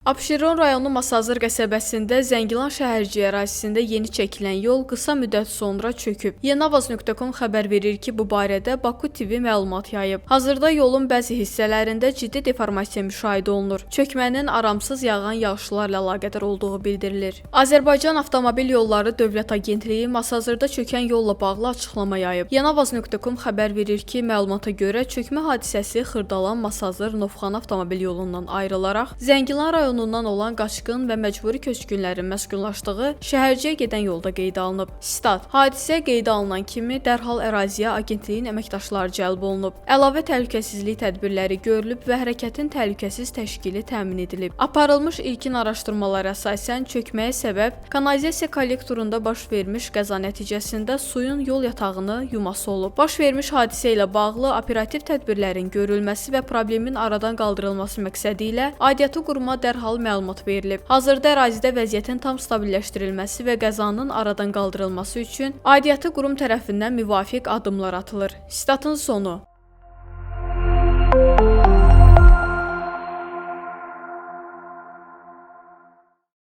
Abşeron rayonu Masazır qəsəbəsində Zəngilan şəhərciyi ərazisində yeni çəkilən yol qısa müddət sonra çöküb. Yenavaz.com xəbər verir ki, bu barədə Baku TV məlumat yayıb. Hazırda yolun bəzi hissələrində ciddi deformasiya müşahidə olunur. Çökmənin aramsız yağan yağışlarla əlaqədar olduğu bildirilir. Azərbaycan Avtomobil Yolları Dövlət Agentliyi Masazırda çökən yolla bağlı açıqlama yayıb. Yenavaz.com xəbər verir ki, məlumata görə çökmə hadisəsi Xırdalan Masazır Novxanı avtomobil yolundan ayrılaraq Zəngilan rayonundan olan qaçqın və məcburi köçkünlərin məskunlaşdığı şəhərciyə gedən yolda qeydə alınıb. Sitat: Hadisə qeydə alınan kimi dərhal əraziyə agentliyin əməkdaşları cəlb olunub. Əlavə təhlükəsizlik tədbirləri görülüb və hərəkətin təhlükəsiz təşkili təmin edilib. Aparılmış ilkin araşdırmalara əsasən çökməyə səbəb kanalizasiya kollektorunda baş vermiş qəza nəticəsində suyun yol yatağını yuması olub. Baş vermiş hadisə ilə bağlı operativ tədbirlərin görülməsi və problemin aradan qaldırılması məqsədi ilə aidiyyatı quruma dərhal məlumat verilib. Hazırda ərazidə vəziyyətin tam stabilləşdirilməsi və qəzanın aradan qaldırılması üçün aidiyyatı qurum tərəfindən müvafiq addımlar atılır. Sitatın sonu.